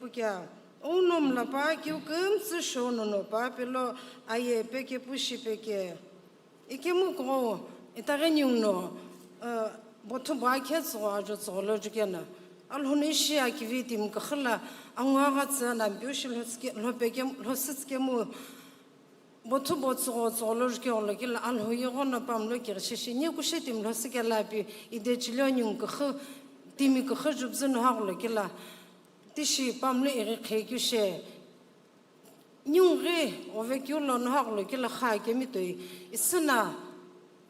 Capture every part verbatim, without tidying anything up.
Puke, uno mla pa keu kümtsü shou nono pa pelo aye peke pushi peke. Ikemu ko itaghi ningu no, eh, bothu bo akhe tsügho ajo tsügho lo jukena. Alhou no ishi akivi timi küxü la angu agha tsü na Ampeu shi lhosike-, lhopeke-, lhositsikemu bothu bo tsügho tsügho lo jukegho lo kila Alhou ighono pamlo kighishi shi, niye kushe timi lhosike la pi idechilio ningu küxü timi küxü jubzü no hagho lo kila tishi pamlo ighi khekeu she. Ningu ghi ove keu lo no haghulo kila kha kemi toi, isüna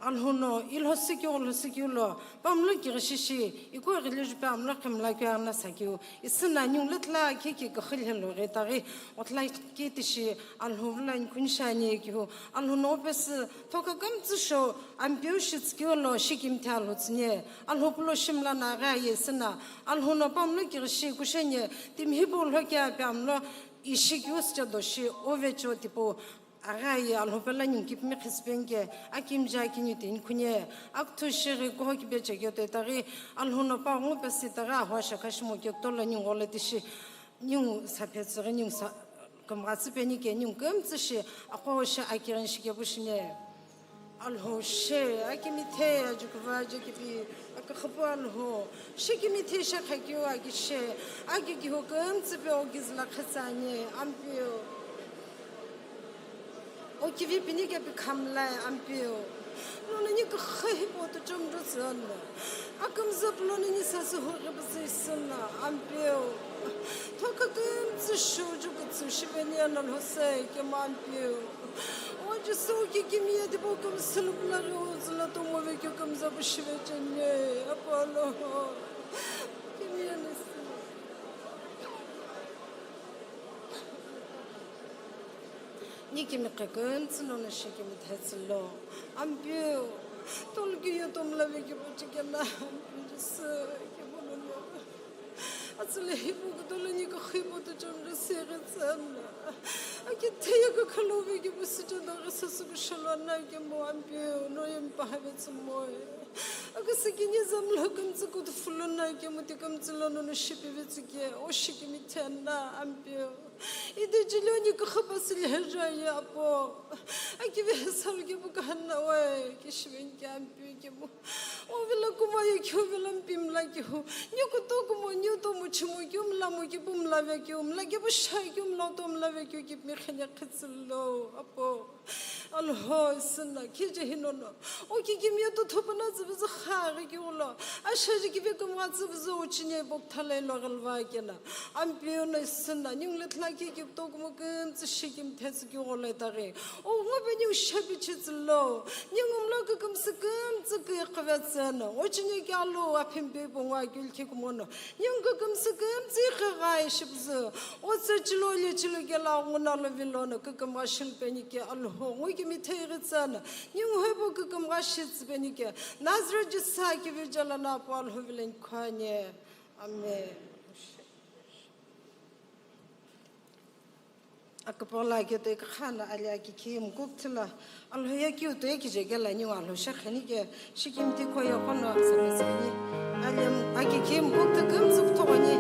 Alhou no ilhosi keu lhosi keu lo pamlo kighishi shi, iko ghili jupe amlo khimla keu aghi na sa keu, isüna ningu lüthla khe ki küxü lhelo ghi taghi, othla ki tishi Alhou vula nikhuni shani keu, Alhou no pesü thoka kümtsü shou Ampeu shitsü keu lo shikimthe Alhou tsüni, Alhou pulo shimla na ghi aye isüna, Alhou no pamlo kighishi kushenye, timi hipau lhoke ape amlo ishi keu süche do shi, ove cho tipau, aghi aye Alhou pela ningu kipimi khisipeni ke, akimja kini tini khuni, akuthu shighi kuho kipe chekeu toi taghi, Alhou no pa ngu pesi taghi aho asha kashimo kekutolo ningu gholo tishi, ningu saphe tsüghi ningu sa, kümgha tsüpeni ke ningu kümtsü shi, aqo shi akirin shi kepu shine. Alhou she, akimithei ajukuvaju kipi, aküxüpu Alhou, shikimithei shekha keu aki she, aki kihu kümtsü pe okizü la khetsani, Ampeu. Okivi pini kepi khamlai, Ampeu. Nonani küxü hipau tuchomru tsüna. Akümzü pulo nani sasü hughi püzü isüna, Ampeu. Thoka kümtsü shou ju kütsü shiveni ana lhosai kemu Ampeu. O Jisü kikimiye tipau kümsü lupulaghi uzüla tomo vekeu kümza pu shivecheni, Apo Alhou. Kimiye nasi. Ni kimi qheküntsü lono shikimithetsü lo. Ampeu, tolukeu ye tomla vekeu puchikena, Ampeu Jisü, kemu lono. Atsüle hipu kutolo ni küxü hipau tuchomru sighi tsüna. Akitheye kükhalu vekeu pusiche daghi sasü kusholo ana kemu Ampeu, no yemi pahave tsumoi. Aküsü kini zamlo kümtsü kutufu lo na kemu ti kümtsü lono no shipivitsike, o shikimithena, Ampeu. Idechilio ni küxü pasi lheja ye Apo. Akive sal kepu kahana we, kishiveni ke Ampeu kemu. Ovela kumo ye keu vela mpimla keu. Ni kutokumo, ni utomo chimo keu mlamo kepu mla vekeu, mla kepu sha keu mla uto mla vekeu kipimi khene khitsülo, Apo. Alhou isüna, kije hinono. O kikimiye tuthupuna tsüvüzü khaghi keu lo. Ashaji kive kümgha tsüvüzü uchine bok thalai lo ghalva kena. Ampeu no isüna, ningu lüthla ki kiktokumo kümtsü shikimithetsü keu gholo itaghi. O ngube ningu shapichitsü lo. Ningu mlo kükümsü kümtsü kükhavetsü no. Uchine keu lo aphimpeu pungwa keu lkhikumono. Ningu kükümsü kümtsü iqhighi shipüzü, o tsü chilo le chilo kela nguna lo vilo no kükümgha shilupeni ke Alhou, ngu kimithei ghi tsüna, ningu hebo kükümgha shitsüpeni ke, Nazareth Jisü kivi jala na Apo Alhou vilo nikhwani. Amen. Aküpüla keu toi küxü no ali aki kimu kukthila, Alhou ye keu toi kije kela ningu Alhou shekheni ke, shikimthi khoye khono sapeseni. Ali aki kimu kukthi kümtsü kuthogoni.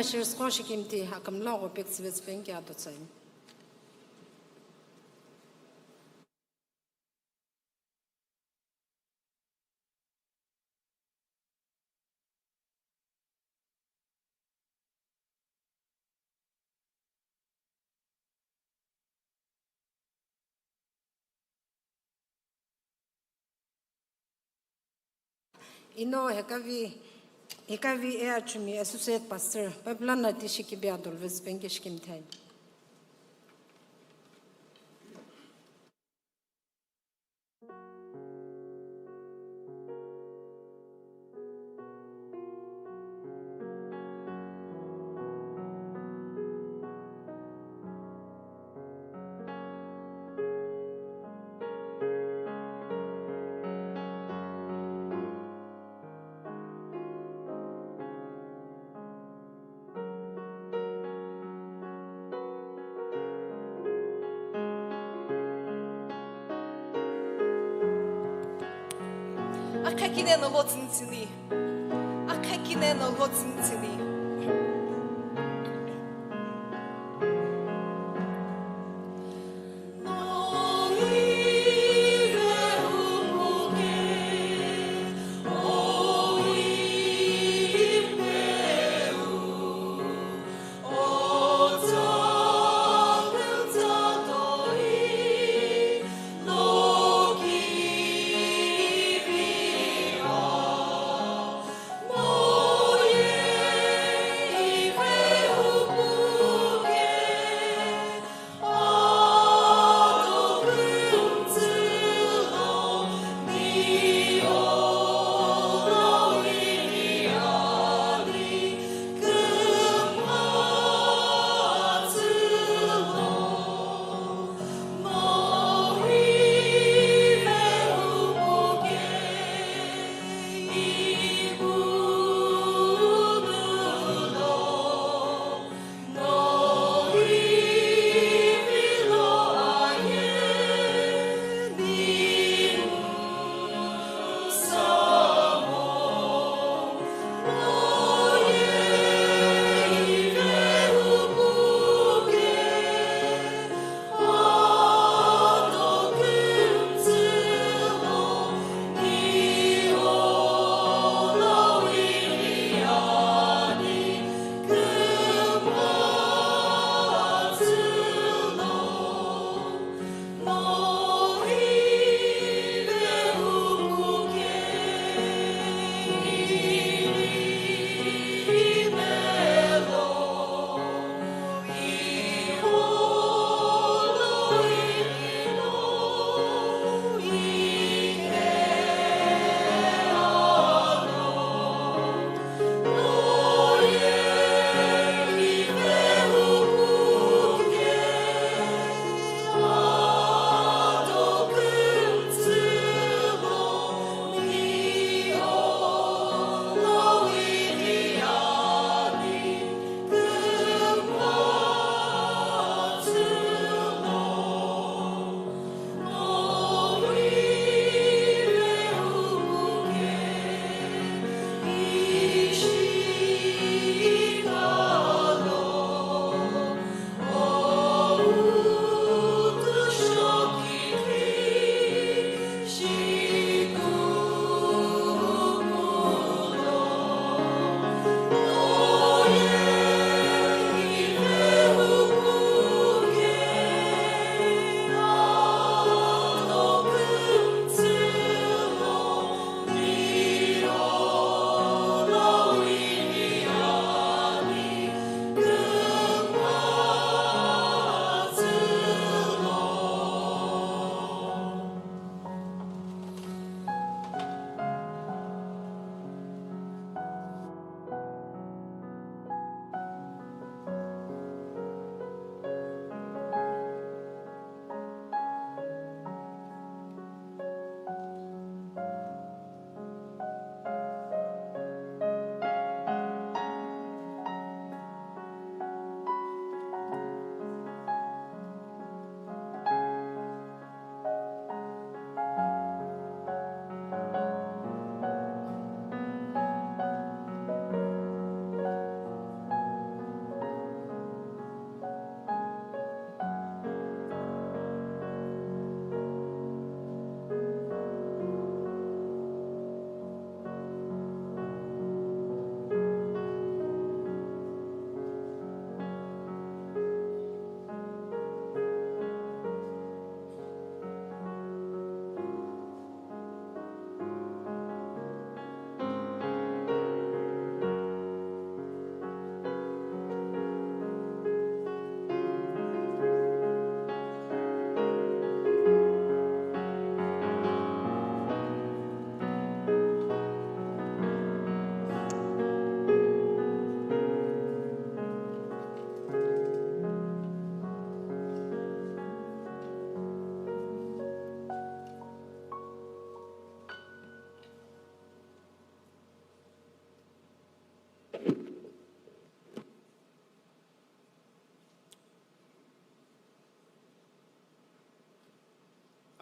Ushers qo shikimthi akümla gho pek tsüvetsü penki atotsü ani. Ino Hekavi, Hekavi A. Achumi, Associate Pastor, Papilana tishi kibe adolves penki shikimthi ani. Akha kine no lo tsüni tsüni. Akha kine no lo tsüni tsüni.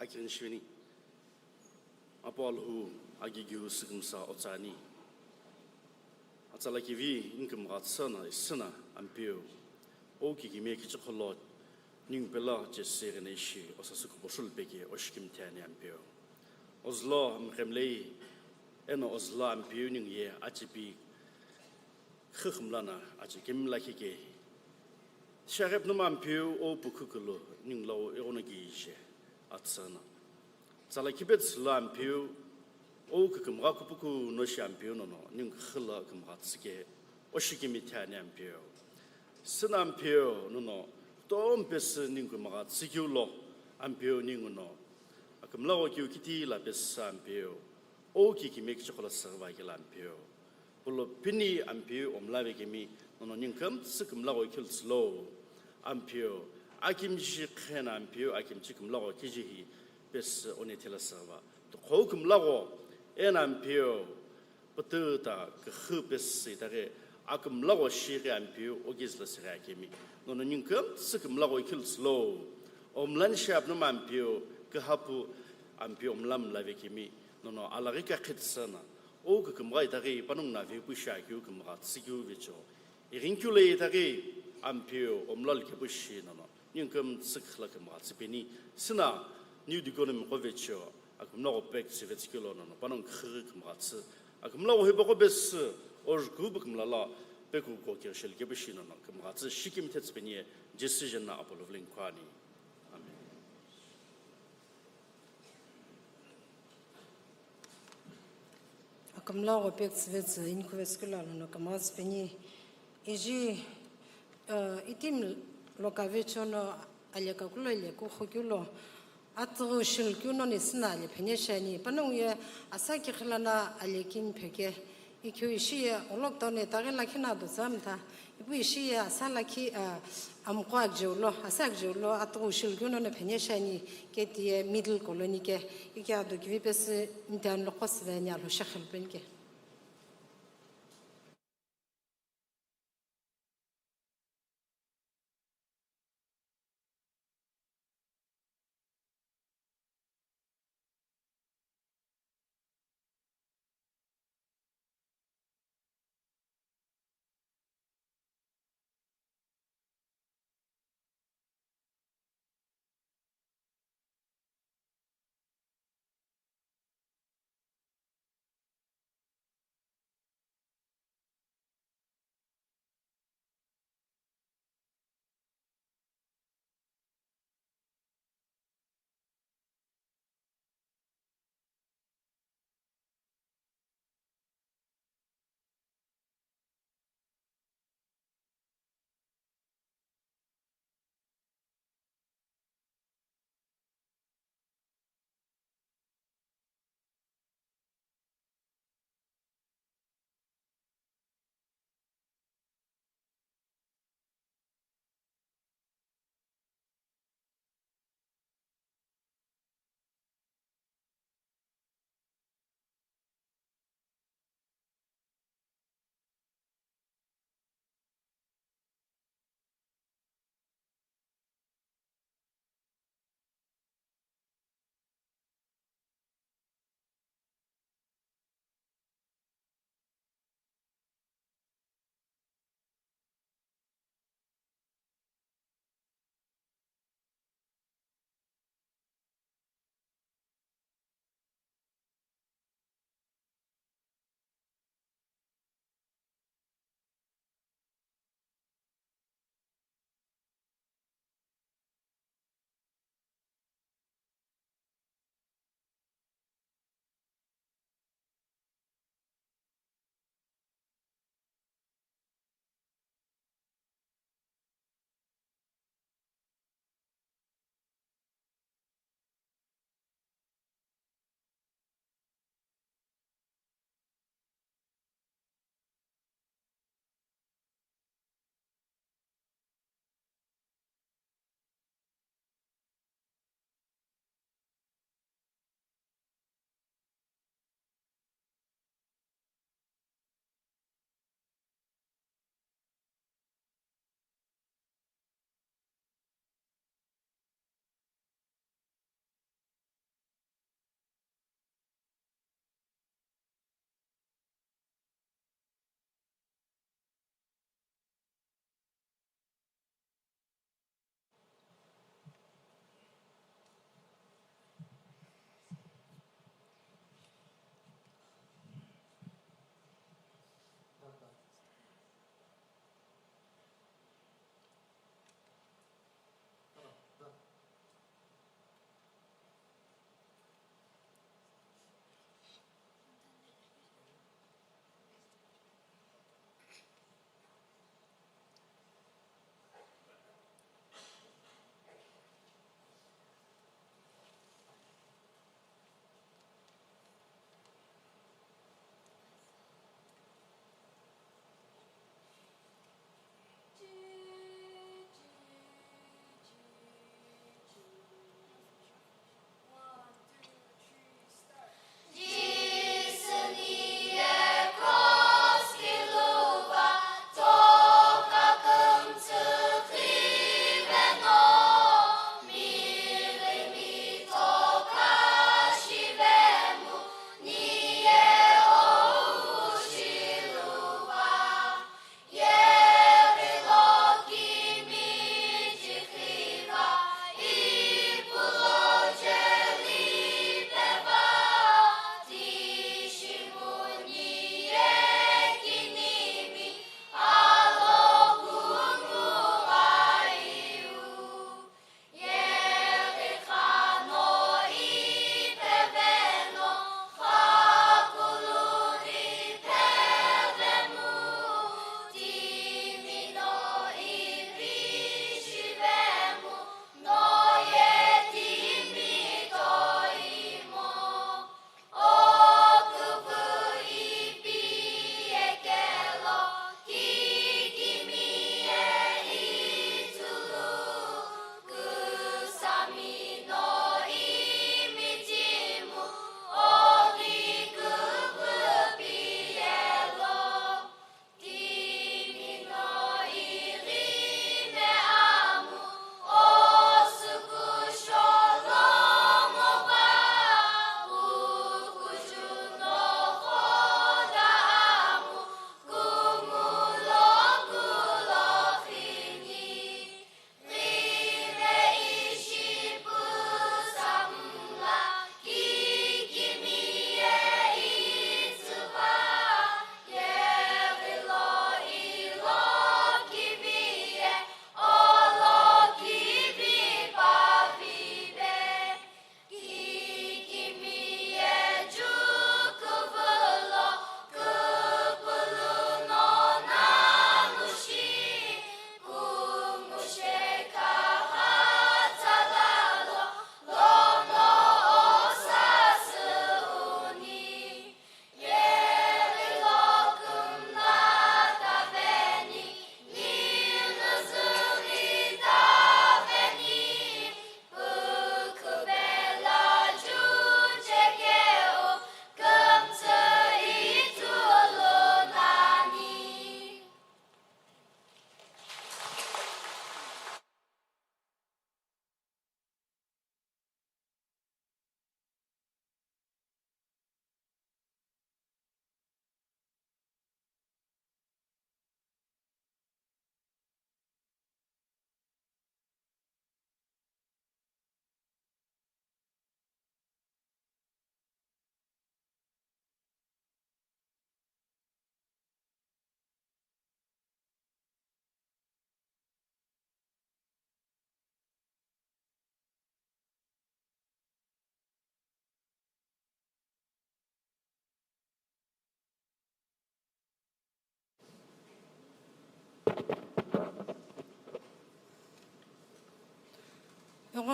Akini shiveni. Apu Alhou, agigiu sükümsa otsani. Atsala kivi nkümgha tsüna isüna Ampeu. O kikimi kichikholo ningu pelo chesüghini ishi osasü kuboshul peke oshikimthiani Ampeu. Ozülo mkemlei eno ozülo Ampeu ningu ye achipi khükhümlana achikimla kike. Shaghep numa Ampeu o pukhukulu ningu lau egono gije atsüna. Tsala kibetsülo Ampeu, o kükümgha kupuku noshi Ampeu nono, ningu khüla kümgha tsüke, oshikimthiani Ampeu. Süna Ampeu nono, tompesü ningu kümgha tsükiu lo, Ampeu ningu no. Akümlagho kiu kiti la pesü Ampeu, o kikimi kichikholo sürüva kela Ampeu. Pulo pini Ampeu omlave kemi, nono ningu kümtsü kümlagho kiltsülo. Ampeu, akimchi khena Ampeu, akimchi kümlagho kijihi pesü onethela sürüva. Tukhou kümlagho, ena Ampeu, pütüta kükhü pesü itaghi, akümlagho shighi Ampeu, ogizla sürüva kemi. Nono ningu kümtsü kümlagho kiltsülo. Omlani shi apnuma Ampeu, kühapu Ampeu omlamlave kemi, nono alaghi kakhitsüna. O kükümgha itaghi panongu na vepu shi akiu kümgha tsükiu vecho. Ighinkeu lo itaghi Ampeu omlal kepu shi nono. Ningu kümtsü khüla kümgha tsüpeni. Süna New Deaconmi qo vecho. Akümlagho pek tsüvetsükelo nono. Panongu khüghi kümgha tsü. Akümlagho hipaqo pesü. Ojüku bu kümlala. Peku ko kirshel kepu shi nono. Kümgha tsü shikimthe tsüpeni ye. Decision na apollo vlin kwani. Amen. Akümlagho pek tsüvetsü inkuvetsükelo lono kümgha tsüpeni. Iji, uh, itim loka vecho no aleka kulo aleka kukhu kilo. Atughu shilkeu no nisüna ale phene shiani. Panongu ye asa kikhilana ale kin pheke. Ikeu ishi ye olok tone taghi lakhi na do tsamtha. Ipu ishi ye asa lakhi, ah, amqo akjeu lo, asa akjeu lo, atughu shilkeu no no phene shiani, keti ye middle colony ke, ike ado kivi pesü mthian lo qosüveni alo shekhelpeni ke.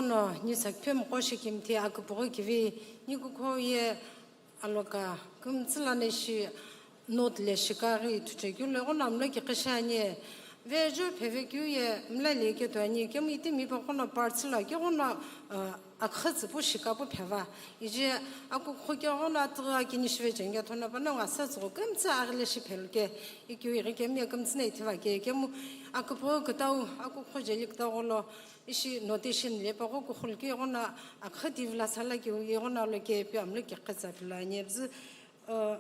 No, ni sakphemu qo shikimthi aküpüghü kivi, ni kukho ye aloka kümtsü lana ishi note le shikaghi thuchekeu lo ighono amlo kiqi shiani. Vejo phevekeu ye mla le ketuani, kemu itimi pa ighono parts lo keu ighono, ah, akhütsü pu shika pu pheva. Ije akukho keu ighono atugha kini shive chenge thona panongu asa tsügho kümtsü aghile shi pheluke. Ikeu ighi kemu ye kümtsü na ithiva ke, kemu aküpüghü kütau, akukho jeli kütau gholo, ishi notation le pagho kukhulukeu ighono akhüti vila sala keu ighono aloke pi amlo kiqi tsa pilo ani. Bzü, uh,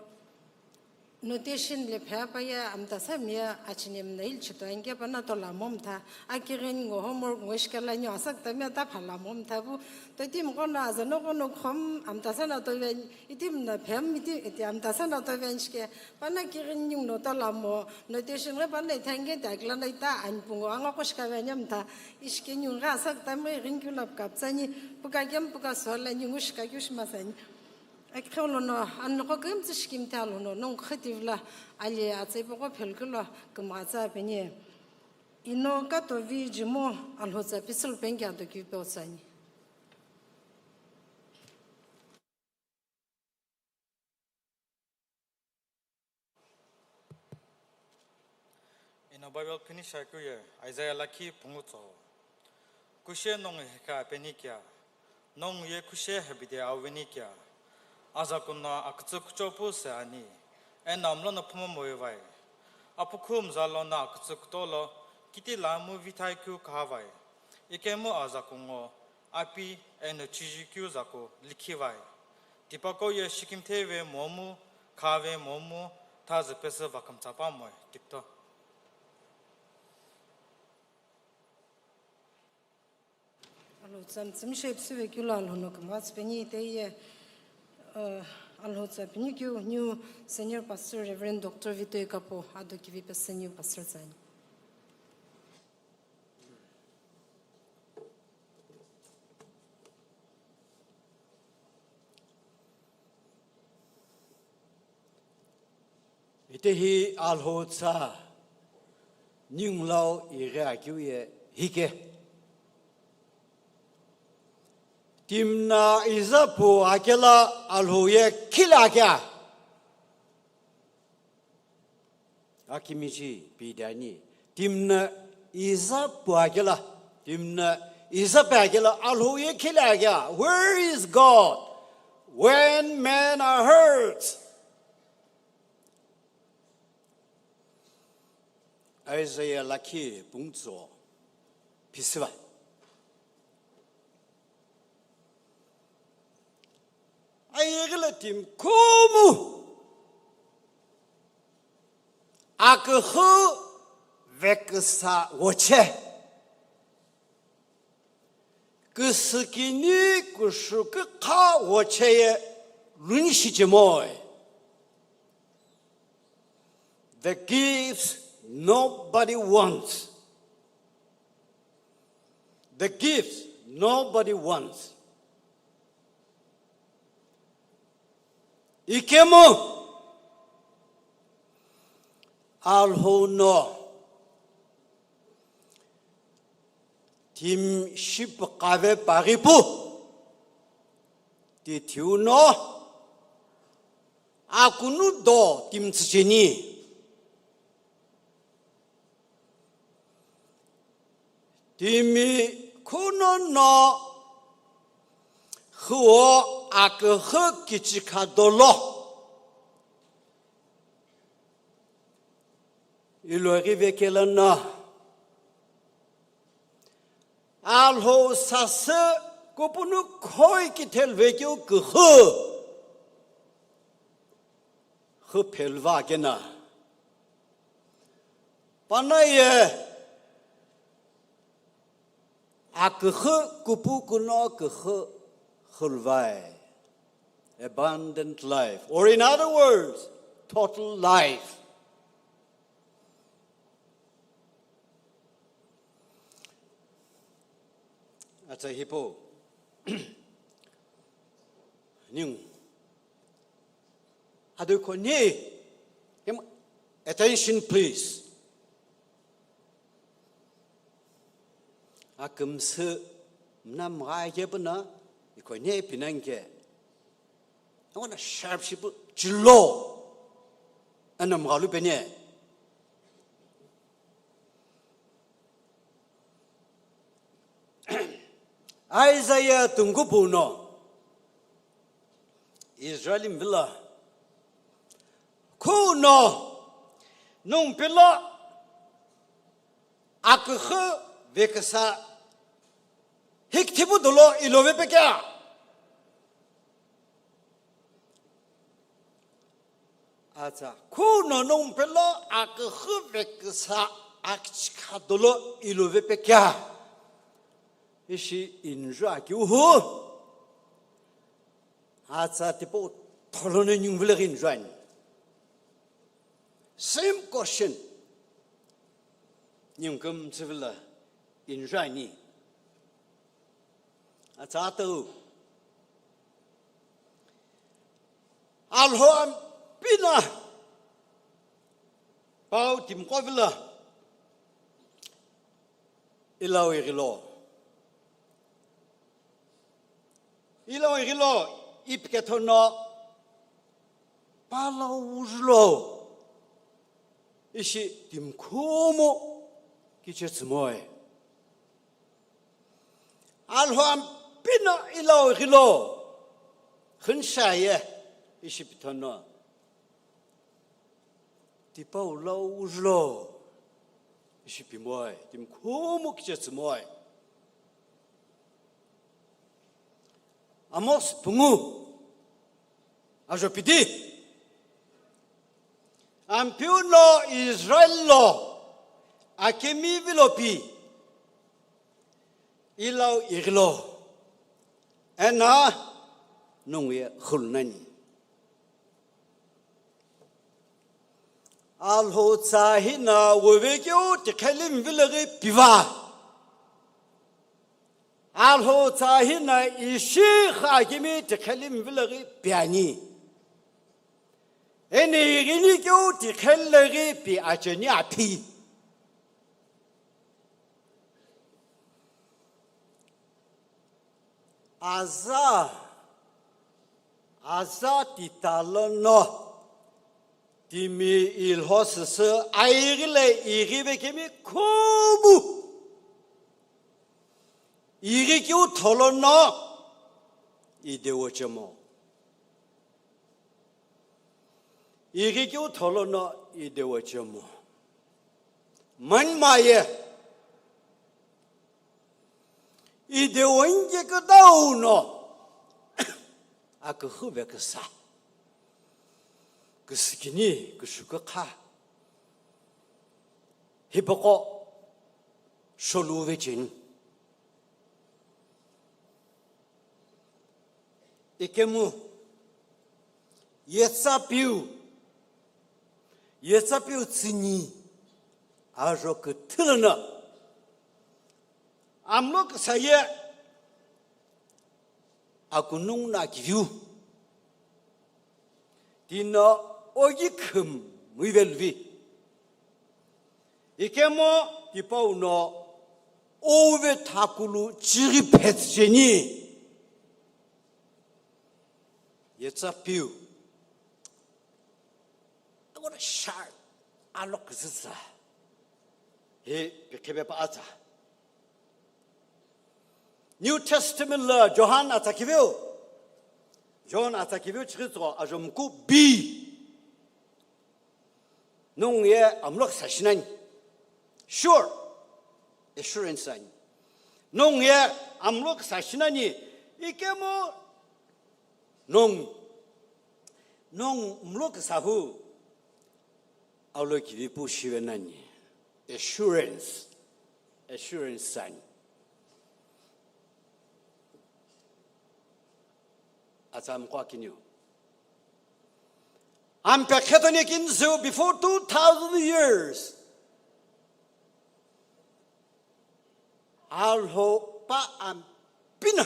notation le phe pa ye amtasa mi ye achine mna ilchito anke pa na tola momtha. Akighini ngo homework ngo shikala nyo asak ta mi ata phala momtha bu. Totimi ighono azano ighono khom amtasa na toven, itimi na phem iti, iti amtasa na toven shike. Pa na kighini nyo no tola mo notation ghi pa na ithange ta kila na ita anpungo anga ko shika venya mtha. Ishi ke nyo gha asak ta mi ghini keu lap kap tsani. Puka kem puka sola nyo ngu shika keu shimasani. Akhe lono, anoko kümtsü shikimthi alono, nongu khüti vila ali atsei poko phelkülo kümghatsa peni. Ino katovi jimo alhotsa pisil penki ado kivi pe otsani. Eno Bible phini shakeu ye Isaiah lakhi pungu tso. Kushe nongu hekha apeni kea, nongu ye kushe hebide aveni kea. Aza kuno akütsü kuchopu se ani, eno amlo no phumo moe vai. Apukhu mza lono akütsü kutolo, kiti lamu vithai keu kaha vai. Ikemu aza kungo, api eno chiji keu zaku likhi vai. Tipaqo ye shikimthi ve momu, kha ve momu, thazü pesü vakümtsa pa moe, tikto. Alhotsa mtsümshe psüve keu lo alhono kümghatsa peni te ye, uh, alhotsa peni keu new senior pastor Reverend Doctor Vitoy Kapo ado kivi pesü new pastor tsani. Ite hi alhotsa ningu lau ighi akeu ye hike. Timna iza pu akela alhou ye khila akea. Akimichi pidani. Timna iza pu akela. Timna iza pu akela alhou ye khila akea. Where is God when men are hurt? Isaiah lakhi pungu tso phisüva. Ayeghi lo timi khumu aküxü veküsa woche. Küsükini kushukükha wocheye luni shichemoi. The gifts nobody wants. The gifts nobody wants. Ikemu Alhou no timi shipüqave paghi pu, tithiu no akunu do timi tsücheni. Timi khuno no xüo aküxü kichikha dolo. Iloghi vekelo no Alhou sasü kupunu khoi kithelu vekeu küxü xü phelva kena. Panaye aküxü kupu kuno küxü xülvai. Abundant life. Or in other words, total life. Atsa hipau. Ningu. Ado koni. Attention, please. Akümsü Mna mgha kepu na, ikho ne pinang ke. Angona sharp shipu chilo. Ana mgha lu pene. Isaiah tungkupu no Israel mvila. Khuno nung pelo aküxü veküsa hikithipu dolo ilove pekea. Atsa, khuno nung pelo aküxü veküsa akichikha dolo ilove pekea. Ishi inju akiu hu. Atsa tipau tholono ningu vile ghi inju ani. Same question. Ningu kümtsü vile inju ani. Atsa atau. Alhou ampina pau timqo vilo. Ilau ighilo. Ilau ighilo ipikethono palau julo. Ishi timkhumu kichetsümoi. Alhou ampina ilau ighilo. Khünshaye ishi pithono. Tipau lau julo. Ishi pimoi, timkhumu kichetsümoi. Amos pungu. Ajo piti. Ampeu no Israel lo akemi vilo pi. Ilau ighilo. Ena nungu ye khulunani. Alhou tsa hina wovekeu tikheli mvilaghi piva. Alhou tsa hina ishi khakimi tikheli mvilaghi piani. Eni ighini keu tikhelaghi pi acheni aphi. Aza, aza titalono timi ilho süsü aighile ighive kemi khumu. Ighi keu tholono idewo chemo. Ighi keu tholono idewo chemo. Manmaye. Idewo inge küdau no. Aküxü veküsa. Küsükini, küsükükha. Hipaqo sholu vecheni. Ikemu yetsapiu, yetsapiu tsüni ajo küthü lono amlo küsaye akunung no akiviu. Tino ogi khümui veluvi. Ikemu tipau no ove thakulu chighi phetsücheni. Yetsapiu. Agora shar alok zitsa. He pikhibe pa atsa. New Testament lo Johan atsakiveu. John atsakiveu chighi tso ajomku bi. Nung ye amlo küsa shinani. Sure. Assurance ani. Nung ye amlo küsa shinani. Ikemu nung, nung mlo küsa hu. Aulo kivipu shivenani. Assurance. Assurance ani. Atsa mqo akiniu. Ampekhetoni kinzeu before two thousand years. Alhou pa ampina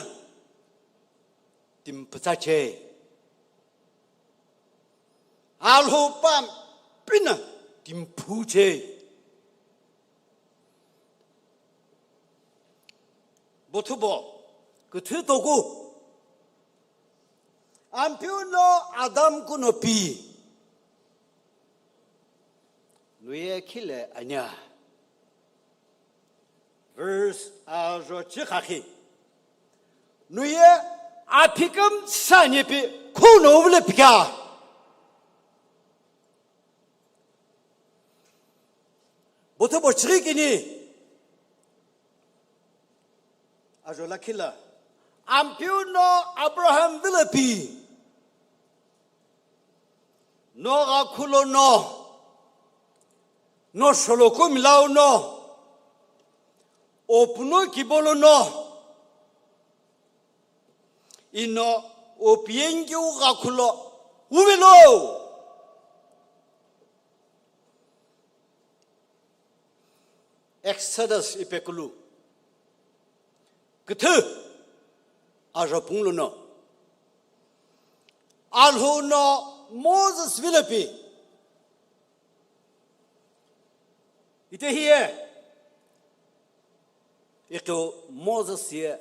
timpütsa che. Alhou pa ampina timphu che. Bothubo. Küthü toku. Ampeu no Adam kuno pi. Nuye khile anya. Verse ajo chikhakhi. Nuye aphi kümsa nyepi khuno uvule pika. Botho bochighi kini. Ajo lakhila. Ampeu no Abraham vilo pi. No ghakhulo no. No sholoku milau no. Opuno kibolo no. Ino opiyengi ghakhulo. Uvelo. Exodus ipekulu. Küthü ajo punglu no. Alhou no Moses vilo pi. Ite hiye. Ikeu Moses ye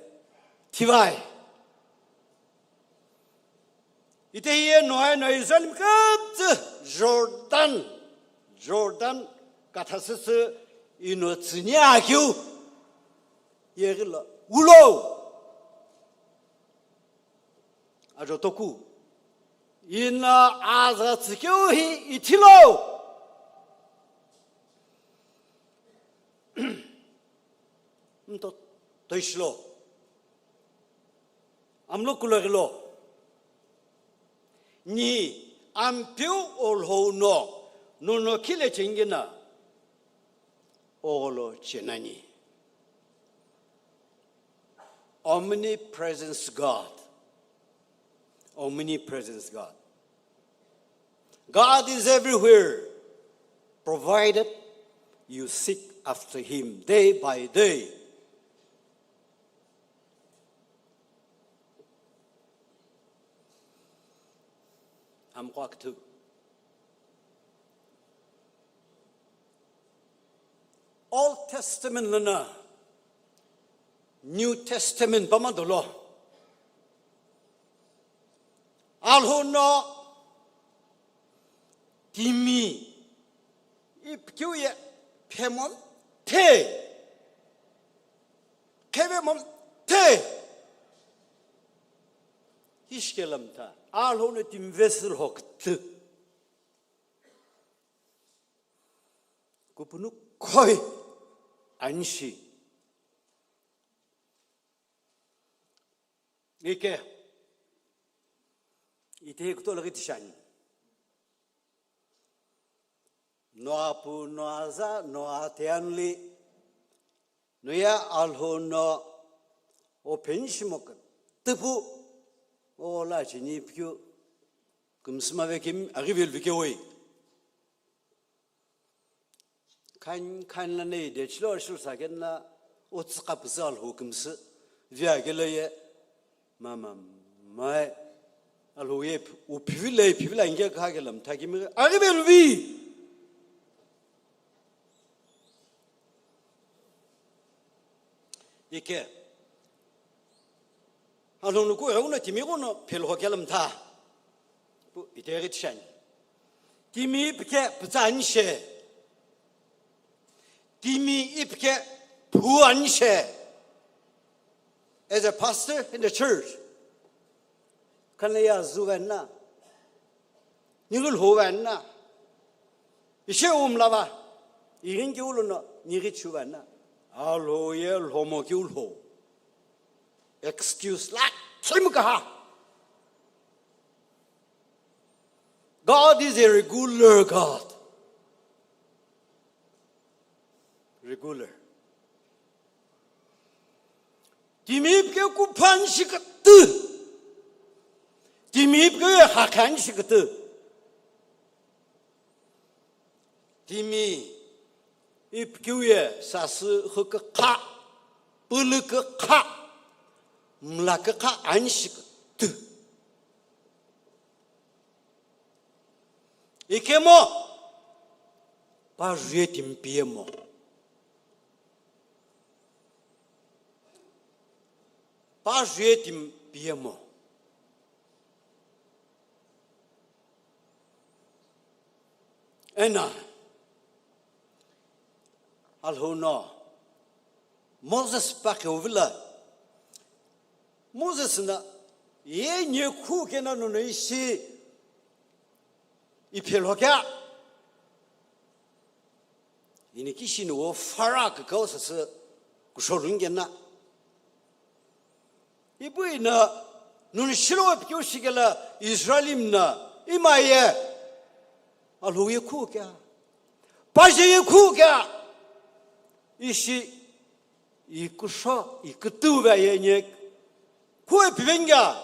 thivai. Ite hiye noe no Israel mküptsü Jordan, Jordan kathasüsü ino tsüni akeu. Yeghi lo, ulo. Ajo toku. Ina aza tsükeu hi ithilo. Mto toishilo. Amlo kulo ghilo. Ni ampeu olhou no, nono khile chengina. Ogholo chenani. Omnipresence God. Omnipresence God. God is everywhere, provided you seek after Him day by day. Amqo aküthü. Old Testament lono New Testament pama dolo. Alhou no timi ipikeu ye phemom the. Khevemom the. Ishkelamtha. Alhou no timi vessel hokütü. Kupunu khoi anshi. Ike. Ite kutola gitishani. Noa pu, Noa za, Noa teanli. Noye Alhou no open shimoke. Tipu. Ola chini pikeu. Kümsüma ve kim, aghi velu vikewoi. Khan, khan la nei de chilo shil sa kenna, o tsüka püsü Alhou kümsü, via kelo ye, mama, mai, Alhou ye, u phivila, phivila inge kha kelamtha kimi, aghi velu vi. Ike. Alhou no ku euna timi kono phel hokelamtha. Pu iteri tishani. Timi ipike pütsa anishe. Timi ipike phu anishe. As a pastor in the church. Kana ya zuvenna. Nilu lhuvenna. Ishe umlava. Iringi ulono niri chuvenna. Alhou ye lhomo ki ulho. Excuse la kimkaha. God is a regular God. Regular. Timi ipike kuphan shikatü. Timi ipike hakhan shikatü. Timi ipikeu ye sasü hükükha, pülükükha, mlakükha anshi kütü. Ikemo, pa juye timi piyemo. pa juye timi piyemo. Ena Alhou no Moses pa keuvila, Moses na ye nye khu kena nono ishi iphelo kya. Ini kishi ni wo Pharaoh kakao sasü kushorun kena. Ipu ina nunu shilo pikeu shikela Israelim na imaye Alhou ye khu kya. Paje ye khu kya. Ishi ikusho ikutu ve ye nye khu epivengya.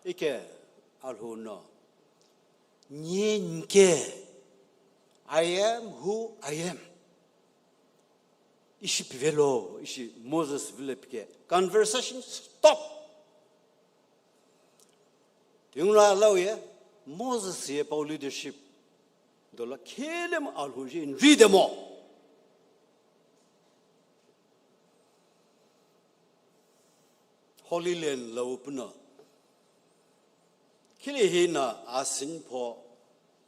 Ike Alhou no nye nke, I am who I am. Ishi pivelo, ishi Moses vile pike. Conversation stop. Tinguna lau ye, Moses ye pau leadership. Dola khelem Alhou je nri demo. Holy Land lo puno. Khili hina asinpho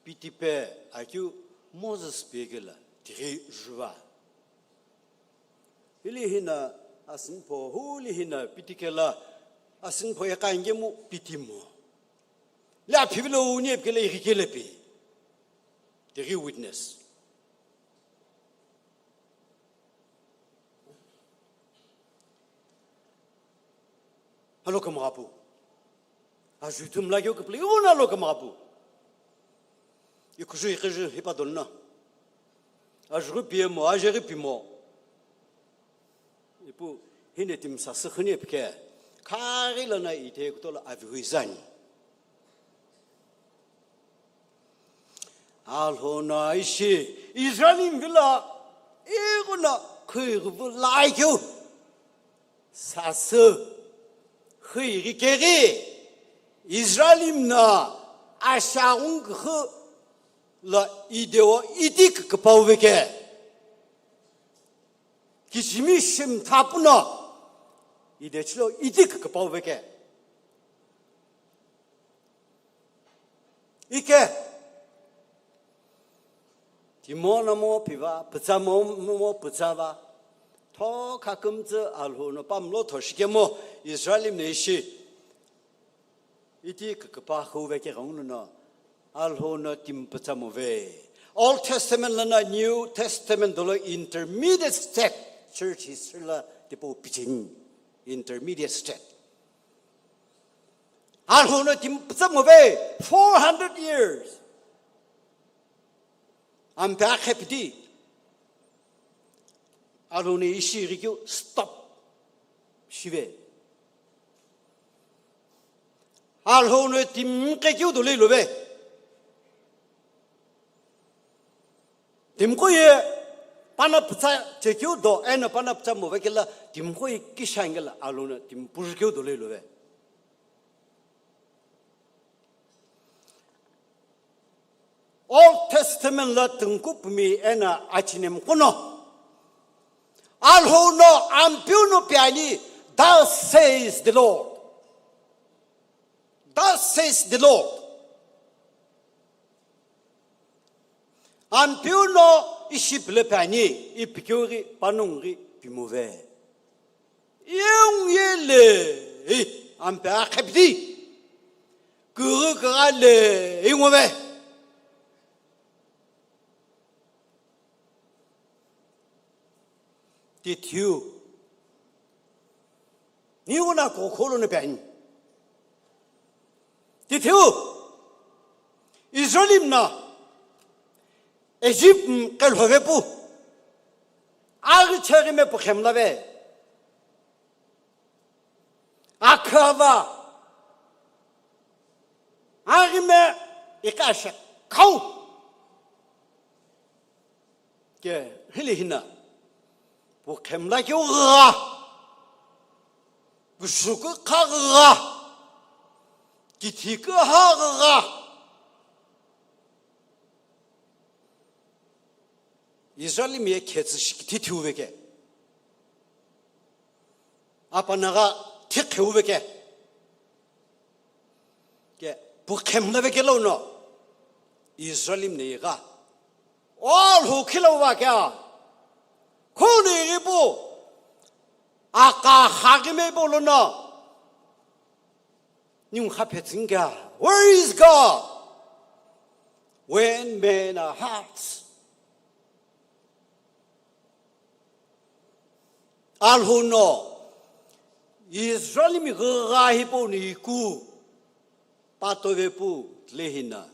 pitipe akeu Moses pekela tighi juva. Hili hina asinpho huli hina pitikela asinpho ye kangemu pitimo. Le aphivilo uni epikele ighikele pi. Tighi witness. Alo kama apu. Ajuthu mlakeu kipli una lo kama apu. Ikuju ikuju hipa donna. Ajuru piyemo, ajeri pimo. Ipu hine timsa sikhini epike. Khari lana ite kutola avihuizani. Alhou no ishi Israelim vila iguna khuigu laikeu. Sasü khuigu keghi Israelim na ashagung khu la ideo itik kpau veke. Kichimi shim thapuno idechilo itik kpau veke. Ike timo no mo piva, pütsa mo mo pütsa va. Tho khakümtsü Alhou no pamlo tho shikemo Israelim ne ishi. Iti küküpa khuve ke gong no Alhou no timpütsa move. Old Testament lana New Testament dolo intermediate step church history la tipo piching intermediate step. Alhou no timpütsa move four hundred years. Ampe akhepidi. Alhou no ishi rikeu stop. Shive. Alhou no timqe keu dolo ilove. Timqo ye pana pütsa chekeu do, eno pana pütsa move kela, timqo ye kishangela, Alhou no timpuzhikeu dolo ilove. Old Testament la tungkupumi ena achinemquno. Alhou no Ampeu no piani, thus says the Lord. Thus says the Lord. Ampeu no ishi pile piani, ipikeu ghi, panung ghi, pimuve. Yung ye le, ampe akhepdi. Kuru kura le, ingove. Tithiu. Niuna kokholo ne pen. Tithiu. Israelim na. Egypt kelhove pu. Aghi cheghi me pu khemlave. Akhava. Aghime ikashe khau. Ke hili hina. Pu khemla keu gha. Kushuku kha gha. Kithi kha gha. Israelim ye khetsü shi kithi thiuve ke. Apanagha Thiqheuve ke. Ke, pu khemlave ke lono. Israelimi ne igha. Alhou khilauva kea. Khuni ighi pu. Aka khaghi mei pu lono. Ningu kha phetsüni kea. Where is God? When men are hearts. Alhou no Israelimi ghügha hipau no iku patove pu tile hina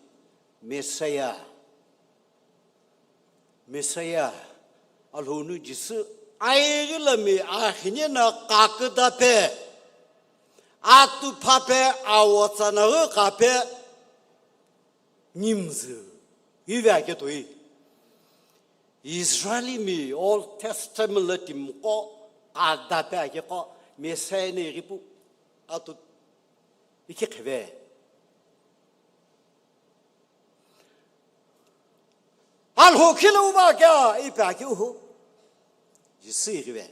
Messiah. Messiah, Alhou no Jisü aighi lami akhine na kaküdape, atuphape, awotsa na ghükape, nimzü, ive ake toi. Israelimi Old Testament lo timiqo kadape ake qo, Messiah ne ighi pu, atu iki kheve. Alhou khilauva kea ipi akeu hu. Jisü ighive.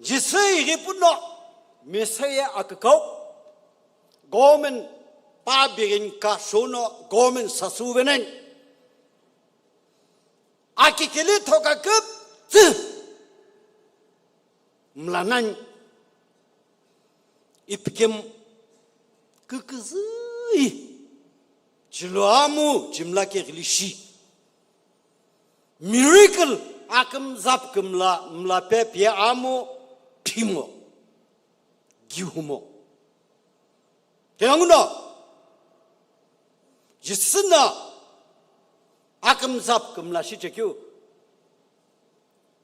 Jisü ighi pu no Messiah akükau. Government pa birin ka shono government sasüve nani. Akikili thoka küptsü. Mla nani. Ipikemu küküzüi. Chilo amu, chimla ke ghilishi. Miracle akümzap kümla, mla pe pie amu, phimo. Gihumo. Kenanguno. Jisü no akümzap kümla shi chekeu.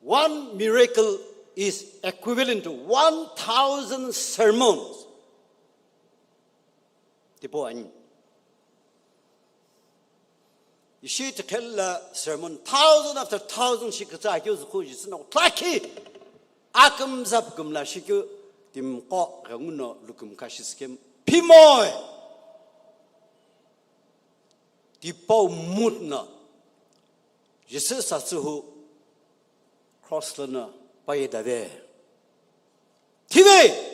One miracle is equivalent to one thousand sermons. Tipau ani. Ishi tikhella sermon thousand after thousand shi kütsa akeu zükhu Jisü no tlakhi akümzap kümla shikeu timiqo ghenguno lukümkha shi sikemu phimoi. Tipau mut no Jisü sasü hu cross lono paye dave. Thive!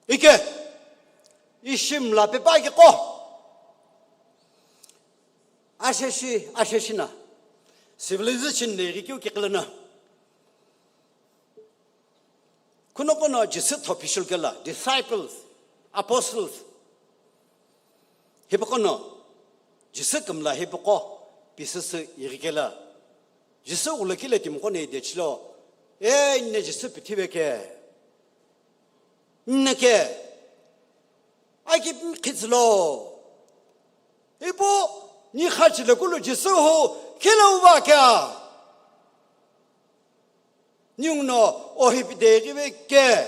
Ike, ishi mla pepa ake qo. Asheshi, asheshi na. Civilization ne rikeu kikilana. Kuno kuno Jisü thopishilu kela, disciples, apostles. Hipaqo no, Jisü kümla hipaqo, pisüsü irikela. Jisü ulokile timiqo ne idechilo, e, nne Jisü pithive ke. Nne ke. Aki khitsilo. Ipo, ni khachile kulu Jisü hu, khilauva kea. Ninguno ohipi deghive ke,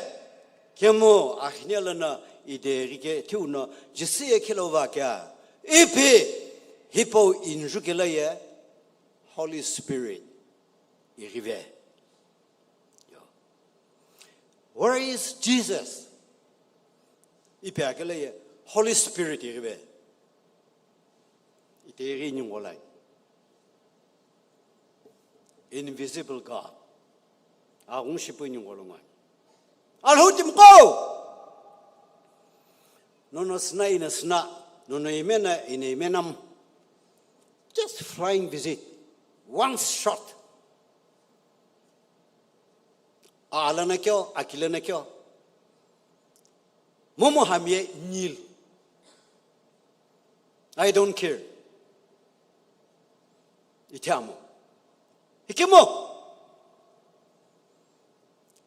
kemu akhine lono ideghi ke thiuno Jisü ye khilauva kea. Ipi hipau injukela ye Holy Spirit ighive. Yo. Where is Jesus? Ipi akela ye Holy Spirit ighive. Itiri ningu lo ani. Invisible God. Aghungu shipu ningu lo ngo ani. Alhou timiqo. Nono sina ina sina, nono imena ina imenamu. Just flying visit. One shot. Alana kyo, akilana kyo. Momu hami ye kneel. I don't care. Ithemu. Ikemu.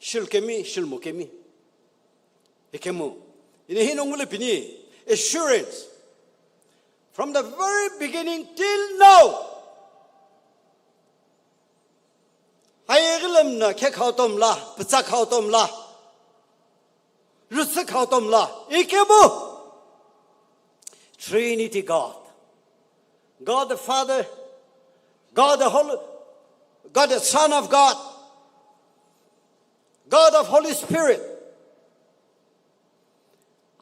Shilkemi, shilmukemi. Ikemu. Ina hino ngule pini. Assurance. From the very beginning till now. Hayeghi lamna khe khautomla, pütsa khautomla, rüsü khautomla, ikemu Trinity God. God the Father, God the Holy, God the Son of God, God of Holy Spirit.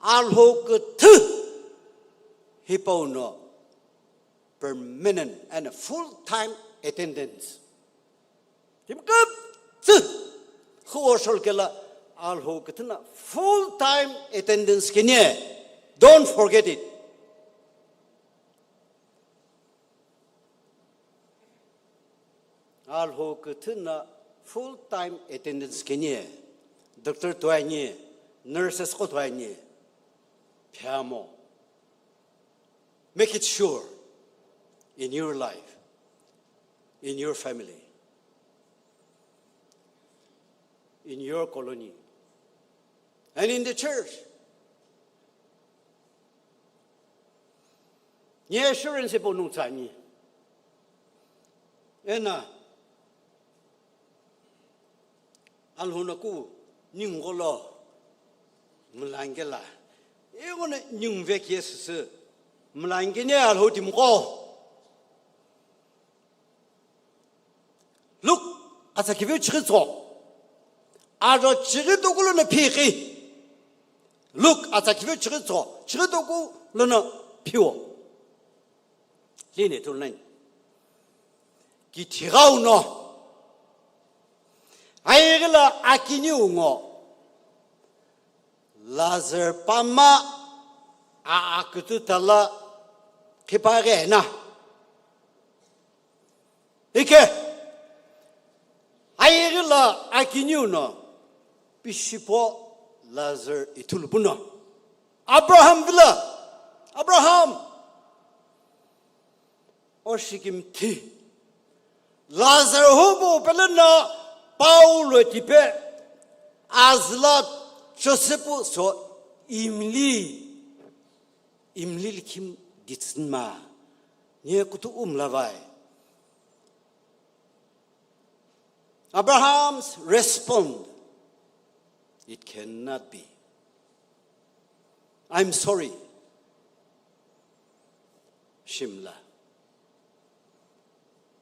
Alhou küthü hipau no permanent and full-time attendance. Timi küptsü Khuo shol kela Alhou küthüna full time attendance kenie. Don't forget it. Alhou küthüna full time attendance kenie. Doctor tuani, nurses ko tuani. Phiamo. Make it sure in your life, in your family, in your colony, and in the church. Ni assurance ipo nung tsani. Ena Alhou no ku ningu lo mülangela. Ighono ningu vekesüsü mülangene Alhou timiqo. Luke atsakiveu chighi tso. Aro chighi toku lono phighi. Luke atsakiveu chighi tso. Chighi toku lono phiwo. Lini tulnani. Kithi ghau no. Aighi lo akiniu ngo. Lazar pama a akutu tala khipaghi na. Ike. Aighi lo akiniu no. Pishipo Lazar ithulu puno. Abraham vilo. Abraham. Oshikimthi. Lazar hubo pelena Paulo tipe azüla Joseph so imli imli likhim ditsinma. Nye kutu umlavai. Abraham's respond, it cannot be. I'm sorry. Shimla.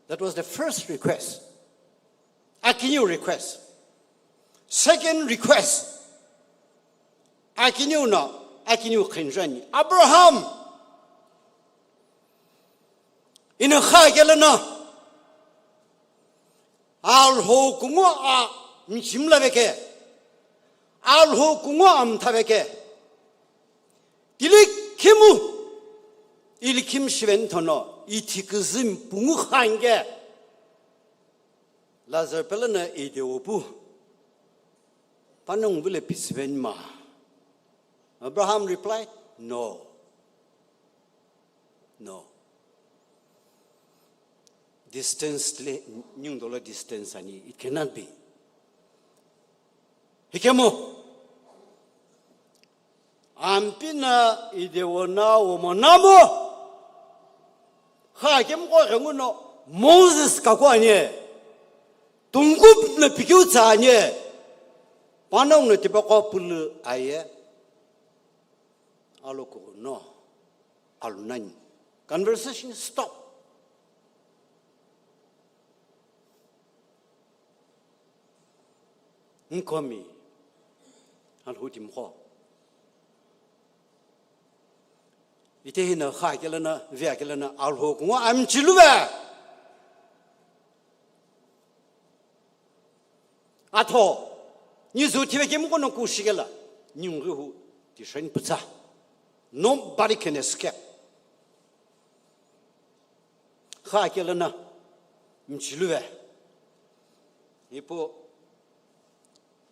That was the first request. Akiniu request. Second request. Akiniu no, akiniu khenjani. Abraham. Ina kha kela na. Alhou kungu a mchimla veke. Alhou kungu a mtha veke. Tili khimu. Ili khim shiven thono. Ithi kuzim pungu khange. Lazar pelena ide opu. Panung vile pisven ma. Abraham replied, no. No. Distance le, nyung dola distance ani. It cannot be. Hikemo. Ampina idewona womonamo. Kha kemko khenguno Moses kaku anye. Tungkup na pikiu tsa anye. Panong na tipako pulu aye. Alo kuno. Alunani. Conversation stop. Nkomi. Alhou timqo. Ite hina kha kelana, via kelana, Alhou kungu amchiluve. Atho, nizu thive kimqo no kushikela, nyungri hu, tishen putsa. Nobody can escape. Kha kelana, mchiluve. Ipo,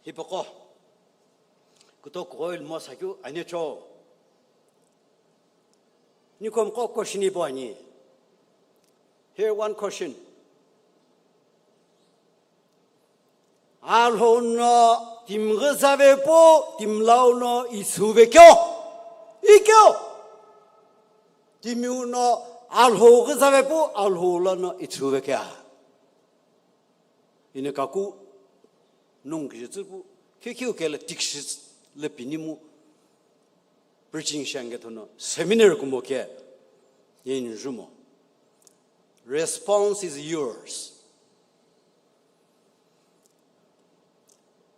hipoko. Kuto koil mo sakyu, ane cho. Nikom ko question ipo ani. Here one question. Alhou no timghi zave pu, timlau no itsuve kyo? Ikyo. Timiu no Alhou ghi zave pu, Alhou lo no itsuve kya? Ina kaku nung kije tsupu, kekeu kela tikshi le pinimu preaching shange thono seminar kumo ke yin jumo. Response is yours.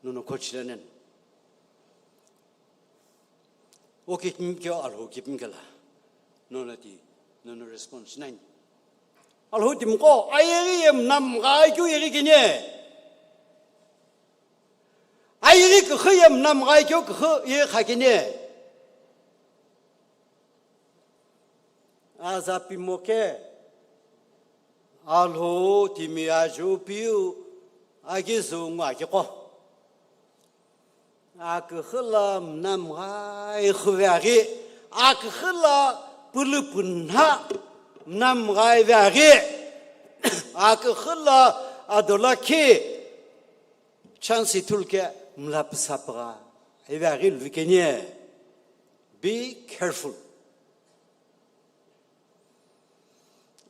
Nono kochilenen. O kipim kyo Alhou kipim kela. Nono ti, nono response nani. Alhou timqo, ayeri yem nam ga kyu yeri kinye. Ighi küxü ye mnamghai keu küxü ye khakeni. Aza pimoke, Alhou timi ajiu piu aghi züu ngo akigho. Aküxü la mnamghai xüve aghi, aküxü la pülü pünha mnamghai ve aghi, aküxü la adolakhi chance ithulu ke mla püsapügha ive aghi luvikeni. Be careful.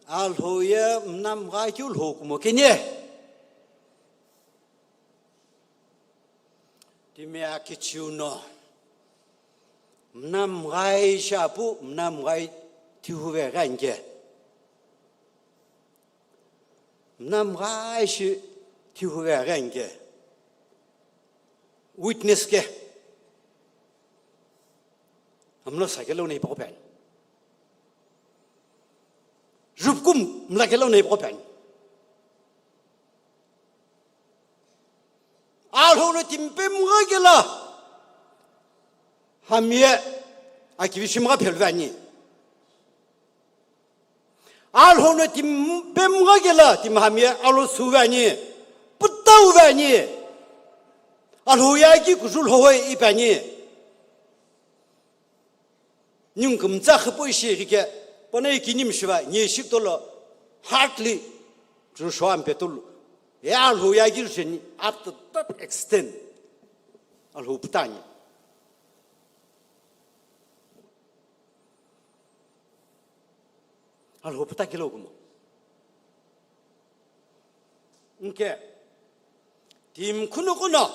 Alhou ye mnamghai keu Alhou kumo keni. Timi akichiu no mnamghai shapu, mnamghai tihuve ghanike. Mnamghai shi tihuve ghanike. Witness ke. Amlo sakelo nei poko pen. Jupkum mlakelo nei poko pen. Alhou no timi pemgha kela hami ye akivi shimgha pheluveni. Alhou no timi pemgha kela timi hami ye alo suveni, putau veni. Alhou ye aki kuju lhowoi ipeni. Ningu kümtsa xüpoi shi ighike, pano ikini mishiva, nye shikutolo, hardly, Joshua ampetulu. Ye Alhou ye aghi jeni, up to that extent. Alhou putani. Alhou puta kilo kumo. Nke, timi khunoqo no,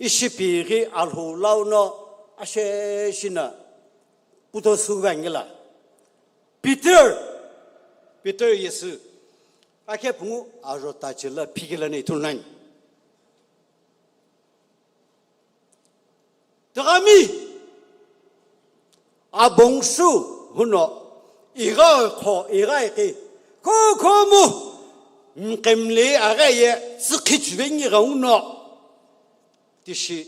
ishi pighi Alhou lau no ashe shina puto suvangila. Peter, Peter Yesü, akhe pungu ajo tachila phikila nei thunani. Tüghami, abongsu huno, igha kho, igha ikhi, kho kho mu, mkemli agha ye, tsükhichvengi gha uno, tishi,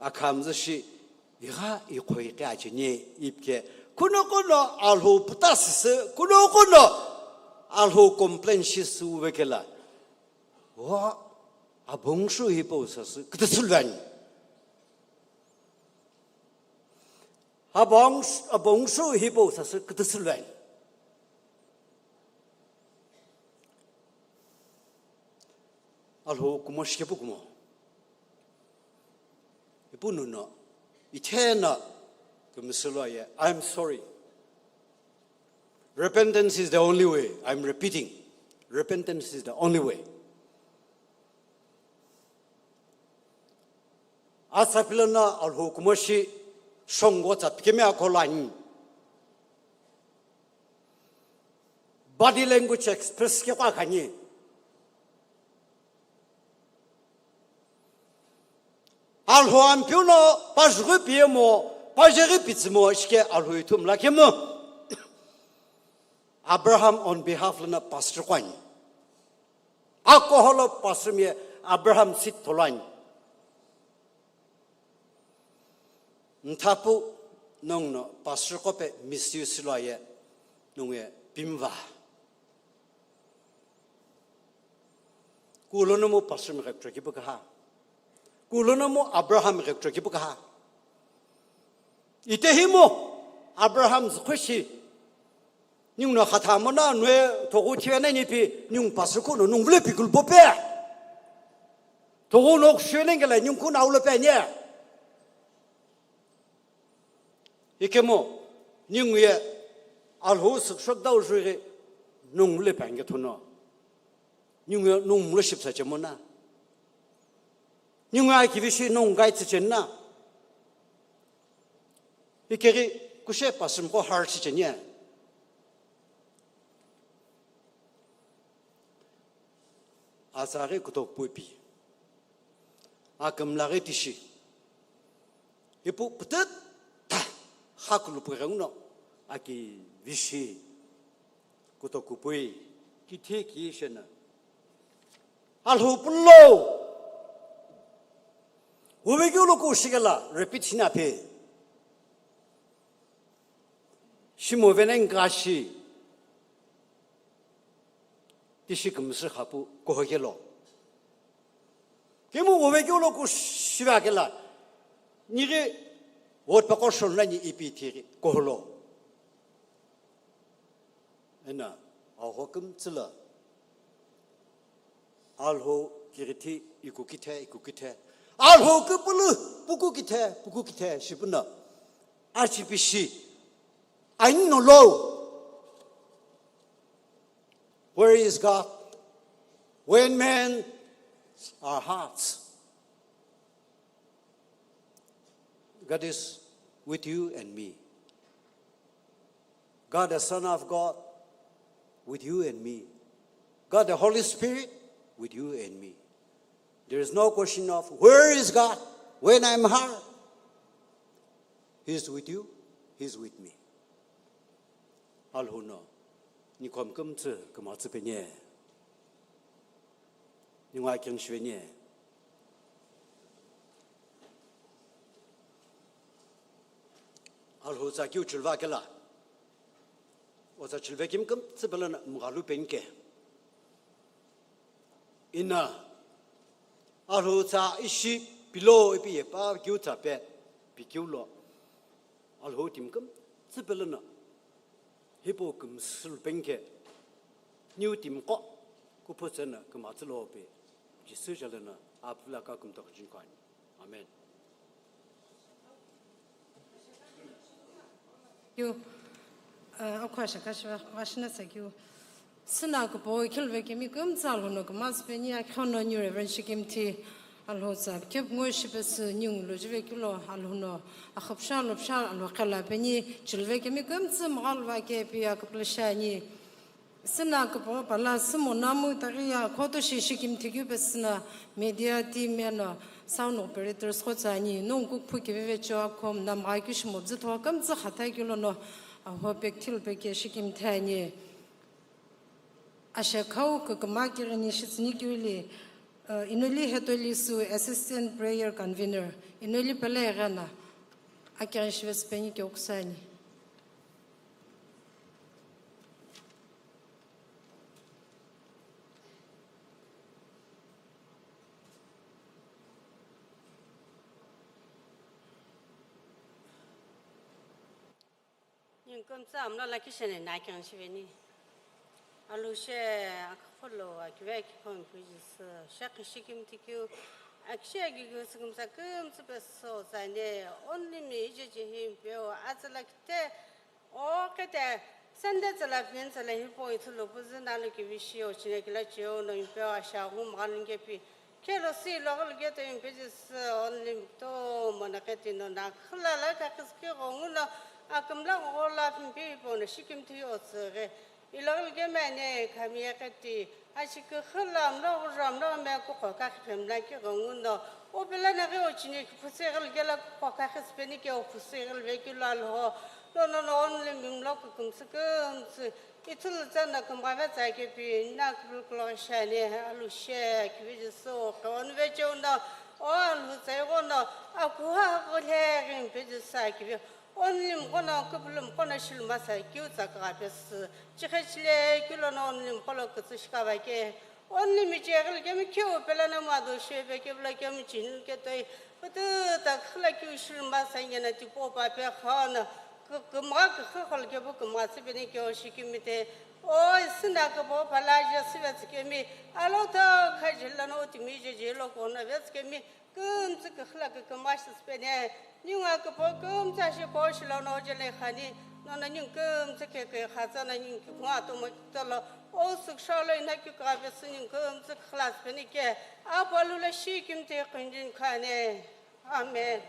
akhamzü shi, igha ikho ikhi acheni ipke, kuno kuno Alhou puta sisi, kuno kuno Alhou complain shi suvekela. Wa abongsu hipau sasü kütüsülveni. Abong, abongsu hipau sasü kütüsülveni. Alhou kumo shikepu kumo. Ipu nuno, ithena kümsülo ye, I'm sorry. Repentance is the only way. I'm repeating. Repentance is the only way. Asapilana Alhou kumo shi shongo tsa pikemi akholani. Body language express ke kwa khani. Alhou ampiu no pajughi piyemo, pajeghi pitsümo shike Alhou ithum lakemo. Abraham on behalf lana pastor kwani. Akoholo pastor mi Abraham seat tholoani. Nthapu nongu no pastor kope misuse lo aye nongu ye pimva. Kulono mu pastor mi ghekutro kipu kaha. Kulono mu Abraham mi ghekutro kipu kaha. Itehi mu Abraham zukhushi. Ningu no khatha mo na nue thogu thive na nipi ningu pastor kuno nungu vule pikul pope. Thogu no kushwe nengela ningu kuno aulo pe anye. Ikemu, ningu ye Alhou sükshok dau juri nungu le pangke thuno. Ningu ye nungu mlo shipsa chemona. Ningu ye akivishi nungu gai tsichenna. Ikeghi kushe pastor mko har chichenya. Azaghi kutokupu ipi. Akümlaghi tishi. Ipu pütütha khakulupu ghenguno aki vishi kutokupui kithi ki shena. Alhou pulo. Wovekeu lo kushi kela repeat shina phe. Shimo vena inkashi. Tishi kümsü khapu kuho kelo. Kemu wovekeu lo kushi va kela. Nighi wotpaqo shonlani ipi ithighi kuholo. Ena, agho kümtsü la. Alhou kirithi ikukithe, ikukithe. Alhou küpülü, pukukithe, pukukithe, shipüna. Achipishi. Ainino lo. Where is God? When men are hearts. God is with you and me. God the Son of God with you and me. God the Holy Spirit with you and me. There is no question of where is God when I'm hard. He is with you, He is with me. Alhou no, nikhom kümtsü kümatsü penye. Ningu akeng shiveni. Alhou tsa kiu chulva kela. Otsa chulve kim kümtsü pelo na mghalu penke. Ina. Alhou tsa ishi pilo ipi yepa kiu tsa pe. Pi kiu lo. Alhou tim kümtsü pelo na. Hipau kümsü penke, niu timiqo, kuphu tsena kümatsü lo pe, Jisü jalena, apula ka kümtokjin kwani. Amen. Yu, uh, akhua shaka shiva, vashina sa kyu. Sina kupo khilve kemi kümtsü Alhou no kümazü peni, akhono New Reverend Shikimthi. Alhou tsa, kep ngoi shipesü ningu lo jive kilo Alhou no, akhapsha lopsha Alhou kela peni, chilve kemi kümtsü mghalva ke pi akaplasha ni. Sina kupo pala simo namu taghi ya khoto shi Shikimthi keu pesü na media team eno sound operators kho tsa ni, nongu kukphu keveve cho akhom namgha keu shimo bzütho kümtsü khathai kilo no, aho pek thil peke Shikimthi ani. Ashekhau küküma kighini shitsüni kiuli, uh, Inoli Hetoli Su Assistant Prayer Convener, Inoli pele eghena, akighi shivesü peni keu kusani. Ningu kümtsü amlo lakhi shene na keng shiveni. Alhou she akhapholo akive akikhon kujisü, she kishi kimthi keu, akishe akikeu sükümsa kümtsü pesü ozane, only me ijeje hi peu, atsala kite, o kete, Sunday tsala phen tsala hipau ithulu püzü nalo kivishi ochine kila cheo no impeu asha hu mghalunge pi, Kelo si iloghilo keto impejisü only mkutomo na ketino na khilala kakhisü kighenguno akümla ghoghola pimpi ipono shikimthi otsüghi. Iloghilo kemane khami yeketi ashi kikhila mlo ghujamlo me kukho kakhiphe mla kighenguno upela naghi ochine kiphusi ighilo kela kukho kakhisü peni ke ophusi ighilo vekilo alho. No, no, no, only mimlo kükümsü kümsü. Ithulu tsa na kümgha ve tsa kepi, na küpülü külo shani, alu she, kivi Jisü, kewanu vecheo no, o alu tsa ighono, akuha kuleghi mpe Jisü kivi. Only mghono, küpülü mghono shiluma sa, kiu tsa kagha pesü. Chikhe chile, kiu lono only mgholo kütsü shikava ke. Only micheghi kemi kiu pela na madu shebe kebla kemi chini ketoi. Kutu ta khila kiu shiluma sa ngena tipo pa pe khana. Kü-, kümgha küxü khol kepu kümgha tsüpeni keo shikimite. O, isina küpo pala je süvetsükemi. Alo to khajilano timi je jelo kona vetskemi. Kümtsü küxü la kükümgha shisüpeni. Ningu küpo kümtsü shi ko shilono jele khani. Nono ningu kümtsü keke khatsana ningu kükümgha tomo kitolo. O, süksho lo ina kükügha pesü ningu kümtsü küxü la süpeni ke. Apalu la shikimite künjin khani. Amen.